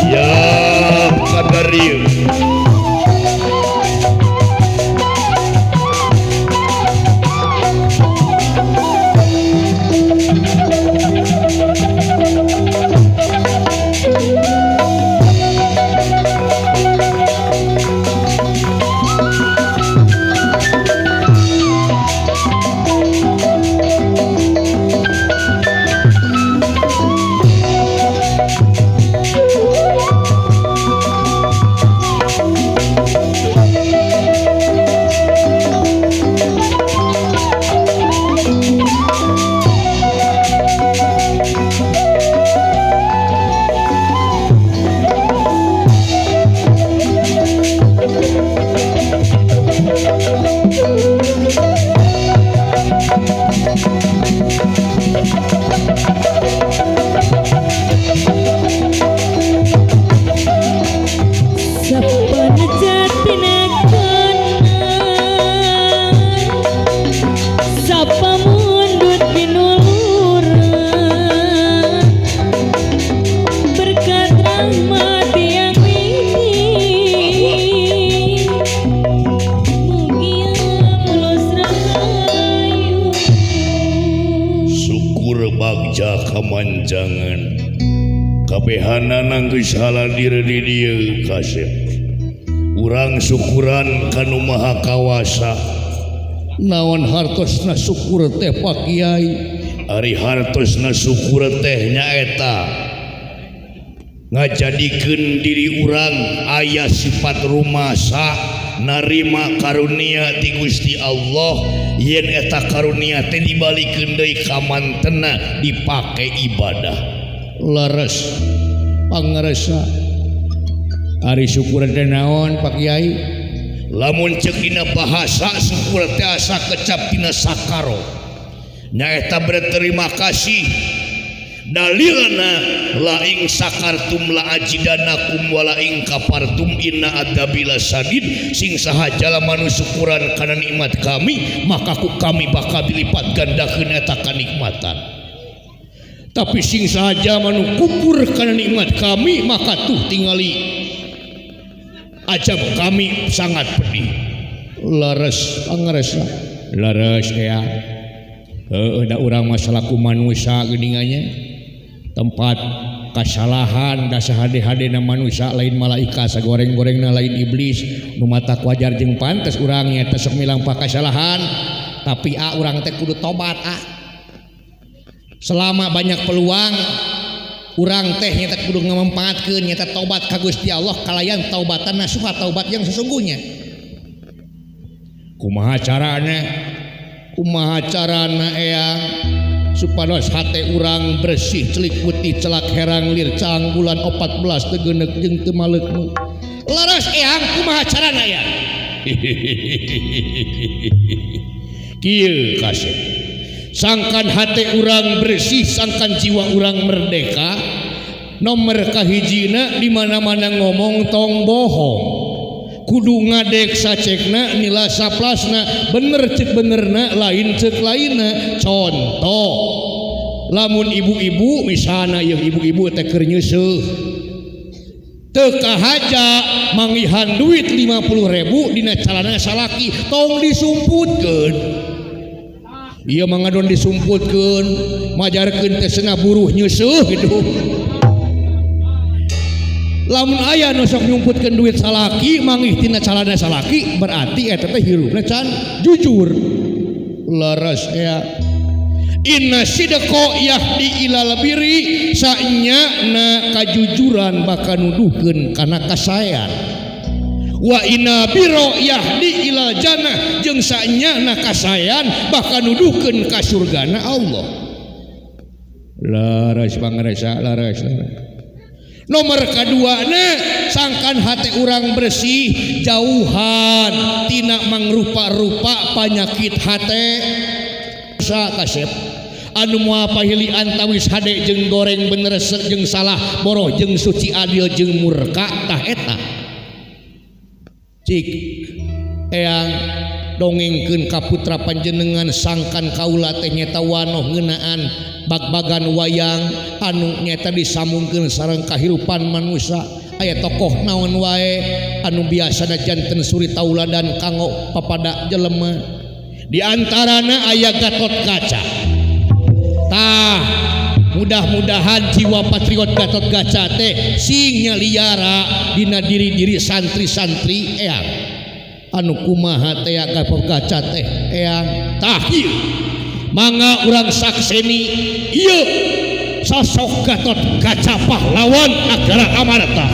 Ya kadarieu. Kamanjangan kabehana geus hadir di dieu kasep urang syukuran ka Nu Maha Kawasa. Naon hartosna syukur teh Pak Kiai? Ari hartosna syukur teh nyaeta ngajadikeun diri urang aya sifat rumasa narima karunia ti Gusti Allah yen eta karunia teh dibalikeun deui ka mantena dipake ibadah. Leres pangresa. Ari syukur teh naon Pak Kiai? Lamun ceuk dina bahasa syukur teh asa kecap tina sakaro. Nyaeta berterima kasih. Dalilna la ing sakartum la ajidanakum wala ing kafartum inna adzabila sadid. Sing saha jalma nu syukuran kana nikmat kami maka ku kami bakal dilipat gandakeun eta kanikmatan. Tapi sing saha jalma nu kufur kana nikmat kami maka tuh tingali ajab kami sangat pedih. Leres pangresa. Leres ea. Heueuh da urang mah salaku manusia geuningannya. Tempat kasalahan da sahade-hadena manusia lain malaikat sagoreng-gorengna lain iblis nu matak wajar jeung pantes urang nya teh sok milampah kasalahan tapi a urang teh kudu tobat a. Selama banyak peluang urang teh nya teh kudu ngamanfaatkeun nya teh tobat ka Gusti Allah kalayan taubatan nasuha taubat yang sesungguhnya. Kumaha carana? Kumaha carana eyang supados hate urang bersih celik putih celak herang lir caang bulan 14 teu geuneuk jeung teu maleukmeuk. Leres eyang kumaha carana ya? Kieu kasep. Sangkan hate urang bersih, sangkan jiwa urang merdeka. Nomor kahijina di mana-mana ngomong tong bohong. Kudu ngadek sacekna nila saplasna bener cek benerna lain cek lainna. Contoh lamun ibu-ibu misalna ieu ibu-ibu teh keur nyeuseuh teu kahaja manggihan duit 50.000 dina calana salaki tong disumputkeun. Ieu mah ngadon disumputkeun majarkeun teh cenah buruh nyeuseuh gitu. Lamun aya nu sok nyumputkeun duit salaki manggih tina calana salaki berarti eta teh hirupna can jujur. Leres ea. Inna sidqa yahdi ilal birri sanyana kajujuran bakal nuduhkeun kana kasaean. Wa inna birra yahdi ilal jannah jeung sanyana kasaean bakal nuduhkeun ka surgana Allah. Leres pangresa leres. Nomor kaduana sangkan hati urang bersih jauhan tina mangrupa-rupa panyakit hate. Sa kasep anu moal pahili antawis hade jeung goreng bener jeung salah boroh jeung suci adil jeung murka tah eta. Cik eyang dongengkeun ka putra panjenengan sangkan kaula teh nyeta wanoh ngeunaan Bag-bagan wayang anu nyata disambungkeun sareng kahirupan manusia. Aya tokoh naon wae anu biasana janten suri tauladan kanggo papada jelema. Di antarana aya Gatot Kaca. Tah, mudah-mudahan jiwa patriot Gatot Kaca teh sing nyaliara dina diri-diri santri-santri eyang. Anu kumaha teh Gatot Kaca teh eyang. Tah ieu mangga urang sakseni ieu sosok Gatot Kaca pahlawan negara Amarta.